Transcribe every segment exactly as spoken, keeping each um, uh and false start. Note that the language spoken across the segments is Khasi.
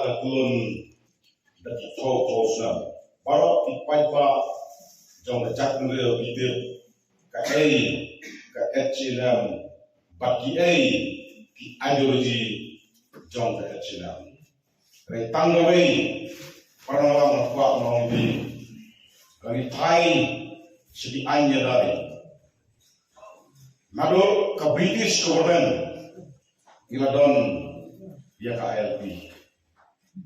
Ka kulun da ki phew phew snem. Baroh ki paidbah jong ka jaitbynriew ki tip kaei ka H A N M bad kiei ki ideology jong ka H A N M. Hynrei tang kawei, para nongïalam, nga kwah ban ong ïa phi, ngi phai sha ki aiñ ïadei. Naduh ka British government ngi la don ïa ka I L P.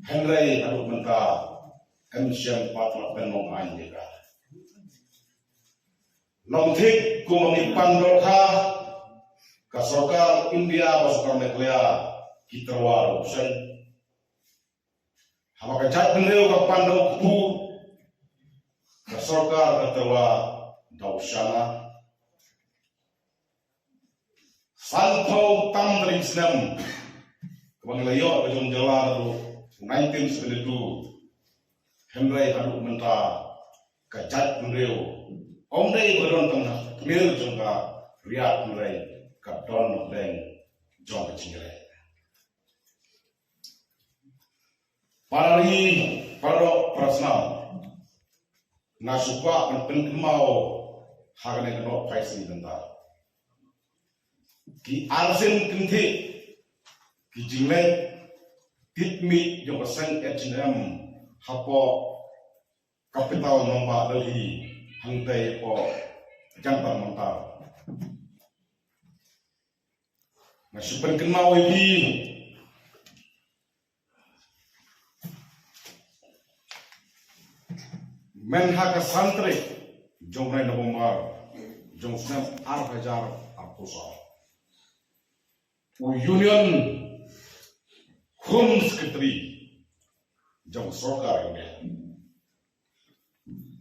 Hynrei haduh mynta em shem pat la pynlong aiñ ïa ka. Long thik kumba ngi pan dohkha, ka sorkar India bad sorkar Meghalaya ki tyrwa da u seng. Haba ka jaitbynriew ka pan da u kpu, ka sorkar ka tyrwa da u shana. Sanphew tam tylli ki snem kaba ngi la ïoh ka jong jylla naduh nineteen seventy-two. Hynrei haduh mynta ka jaitbynriew ym dei ba don tang ha ka tmier jong ka riat, hynrei ka don hapdeng jong ka jingïaleh. Para ri, para doh, para snam, nga shu kwah ban pynkynmaw ha kane ka noh phai sngi mynta. Ki arsien kynthih ki jingleit tipmih jong ka seng H A N M hapoh capital nongbah Delhi, hangtei hapoh Jantar Mantar. Nga shu pynkynmaw ïa phi, mynha ka san tarik jong u bnai November jong u snem ar hajar arphew saw, u Union Home Secretary jong sorkar India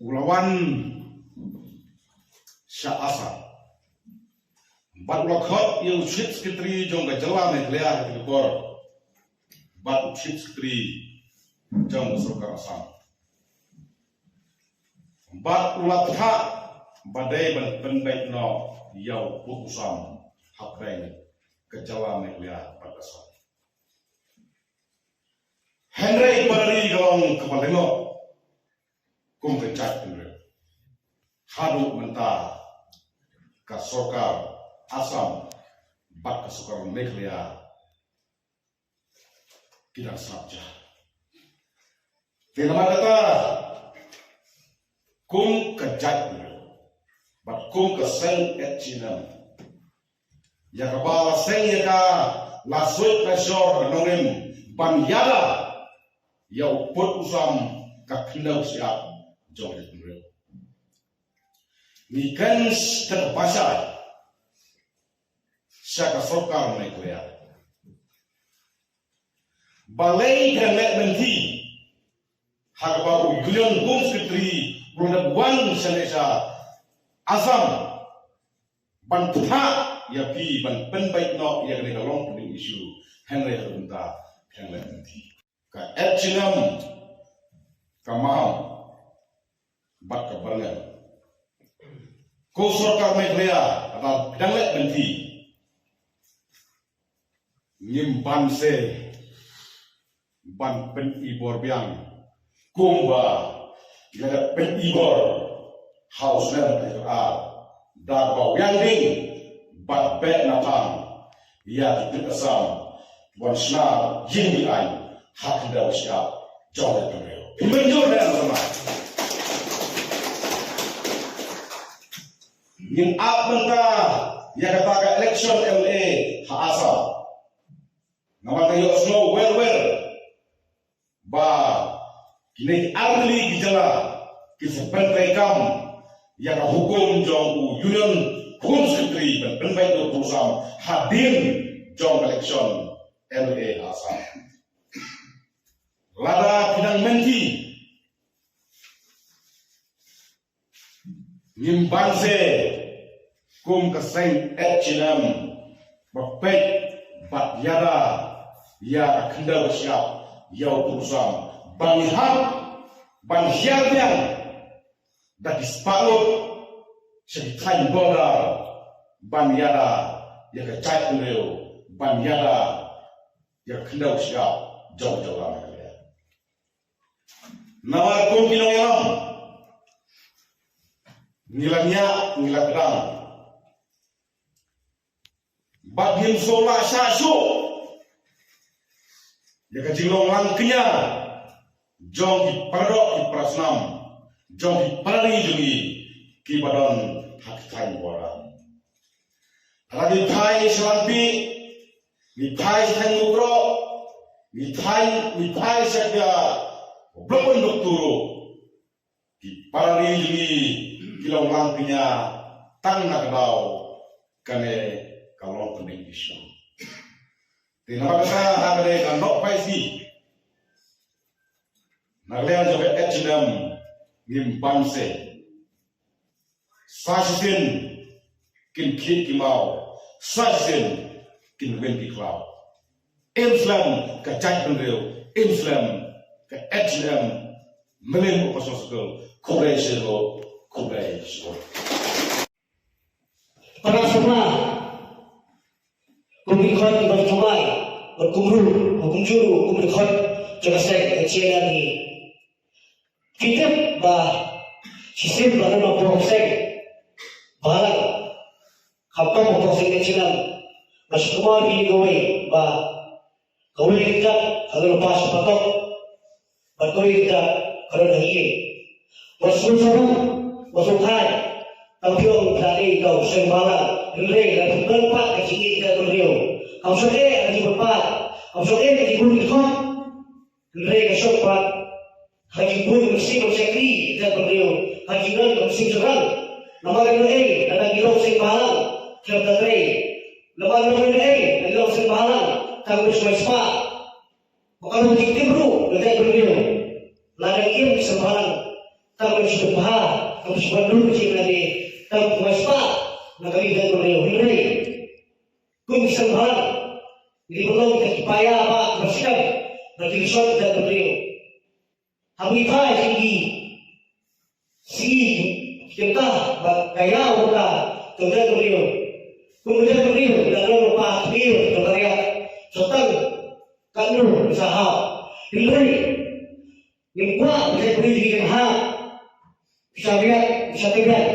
u la wan sha Assam bad u la khot ïa u Chief Secretary jong ka jylla Meghalaya ha kane ka por bad u Chief Secretary jong ka sorkar Assam. Bad u la phah ba dei ban pynbeit noh ïa u pud u sam hapdeng ka jylla Meghalaya bad Assam. Hynrei para ri, ka long kaba lyngngoh kum ka jaitbynriew. Haduh mynta ka sorkar Assam bad ka sorkar Meghalaya ki dang sngap ja. Te namar kata, kum ka jaitbynriew bad kum ka seng H A N M, ïa kaba la seng ïa ka, la suid la shor ka nongrim ban ïada ïa u pud u sam, ka khyndew shyiap jong ka jaitbynriew. Ngi kren sha ka bashai sha ka sorkar Meghalaya. Balei phi dang leh lynti ha kaba u Union Home Secretary u la dep wan sha leh sha Assam ban phah ïa phi ban pynbeit noh ïa kane ka long pending issue, hynrei haduh mynta phi dang leh lynti. Ka H A N M, ka Maham bad ka Byrngem, ko sorkar Meghalaya, lada phi dang leh lynti, ngim banse ban pynibor biang kumba ngi la dep pynibor ha u snem ar hajar ar, da kaba wiang ding bad beh na phang ïa ki briew Assam ban shna ïing ki aiñ ha khyndew shyiap jong ka jaitbynriew. Phi mynjur ne em? Ngin ap mynta ïa kata ka election M L A ha Assam. Namar ka ïohsngew wer wer ba kine ki artylli ki jylla ki sa pyntreikam ïa ka hukum jong u Union Home Secretary ban pynbeit ïa u pud u sam hadien jong ka election M L A ha Assam. Lada phi dang mynti, ngim banse kum ka seng H A N M ba peit bad ïada ïa ka khyndew ka shyiap ïa u pud u sam, ba ngi hap ban hiar biang da ki spah ngut sha ki thaiñ border ban ïada ïa ka jaitbynriew, ban ïada ïa ka khyndew ka shyiap jong ka jylla Meghalaya. Namar kum ki nongïalam, ngi la ñiah, ngi la kdang. Bad ngim sngewbha shah shuh ïa ka jinglong lang kñia jong ki paradoh ki parasnam, jong ki parari jong ngi kiba don ha ka thaiñ Mawryngkneng. Lada ngi phai sha Langpih, ngi phai sha thaiñ Mukroh, ngi phai, ngi phai sha ka Block One, Block Two ruh, ki parari jong ngi ki long lang kñia tang na ka daw kane ka long kane ki shong. Te namar kata ha kane ka Nongpynsngi, na ka liang jong ka H A N M ngim banse. Sa shisien kin khih ki maw, sa shisien kin weng ki khlaw. Im slem ka jaitbynriew, im slem ka H A N M, Mylliem Upasong Circle, khublei shibun, khublei shibun. Para samla, kum ki khot kiba jumai, bad kumjuh, kumjuh, kum ki khot jong ka seng H A N M hi. Ki tip ba shisien ba don hapoh seng bhalang, khamtam hapoh seng H A N M, ba shu kynmaw ïa kawei, ba kawei ka jaid ka don lypa sha patok, bad kawei ka jaid ka don ha ïing. Wat sngewsarong, wat sngewkhaïi, tang phi ong phi la dei ka seng bhalang, hynrei lada phi don pat ka jingïeit ka jaitbynriew, kam shong eh ka jingbun pat, kam shong eh ka jingbun ki khot. Hynrei ka shong pat ha ka jingbun ka mynsiem shakri ka jaitbynriew, ha ka jingdon ka mynsiem shynrang. Namar ïa kaei, lada ngi long seng bhalang, khlem da trei. Namar ïa kaei, lada ngi long seng bhalang, tang ban shong spah. Ba ka long jingtim ruh ka jaitbynriew. Lada ngi im seng bhalang, tang ban shong bha, tang ban shong bha dur ka jingim lade, tang ban shong spah na ka ri ka jaitbynriew. Hynrei kum ki seng bhalang, ngi dei ban long kita ki paidbah ba skhem bad ki kyrshah ka jaitbynriew. Haba ngi phai sha ki sngi, ki kynta bad ka ïaw ka jong ka jaitbynriew, kum ka jaitbynriew ngi la don lypa kmie, ka baria, sa tang katno sa hap. Hynrei ngim kwah ba ka jaitbynriew jong ngi kan hap. Sha riat, sha riat.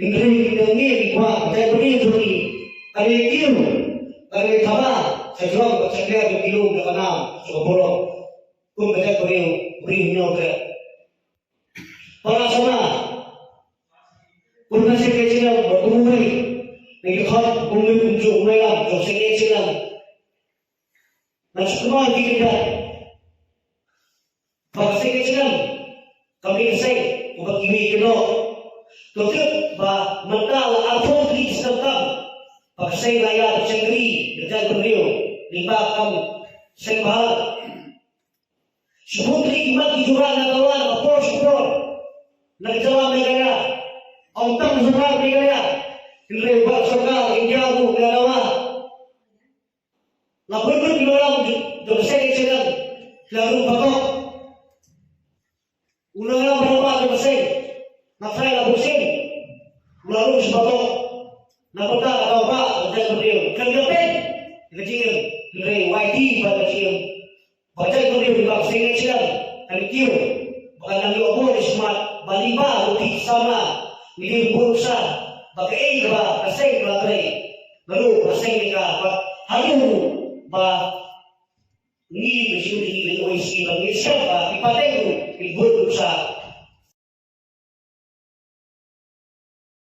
Hynrei ngi dang ngi kwah ba ka jaitbynriew jong ngi kan ïa kiew, kan ïa thaba sha jrong bad sha riat jong ki lum, jong ka nam, jong ka burom. Kum ka jaitbynriew, briew hynñiew khret. Para samla, kum ka seng H A N M bad kum uwei na ki khot, kum uwei kumjuh u nongïalam jong ka seng H A N M, ngan shu kynmaw ïa ki kynja ba ka seng H A N M kam dei ka seng kumba kiwei ki kynnoh. To tip ba mynta la arphew tylli ki snem tam ba ka seng la ïa shakri ka jaitbynriew lyngba ka kam seng bhalang. Shibun tylli ki mat ki jubab na ka dawa, na ka por sha ka por, na ka jylla Meghalaya. Ym tang na ka sorkar Meghalaya, hynrei bad ka sorkar India ruh na ka dawa. La pynbun ki nongïalam jong ka seng H A N M, ki la rung patok. U nongïalam rangbah jong ka seng, nga tharai la bunsien u la rung sha patok. Na ka bynta ka daw ba ka jaitbynriew kan ïa peit ïa ka jingim, hynrei wai ti ba ka jingim. Ba ka jaitbynriew lyngba ka seng H A N M kan kiew, ba kan nang ïoh bor ïa smat, ba lyngba ruh ki samla ngi dei ban buh nuksa ba kaei kaba ka seng ka la trei, naduh ba ka seng ka, ba haduh ba ngi, ngi shu ngi, ngi, ngi, ngi shem ba ki pateng ruh ki buh nuksa.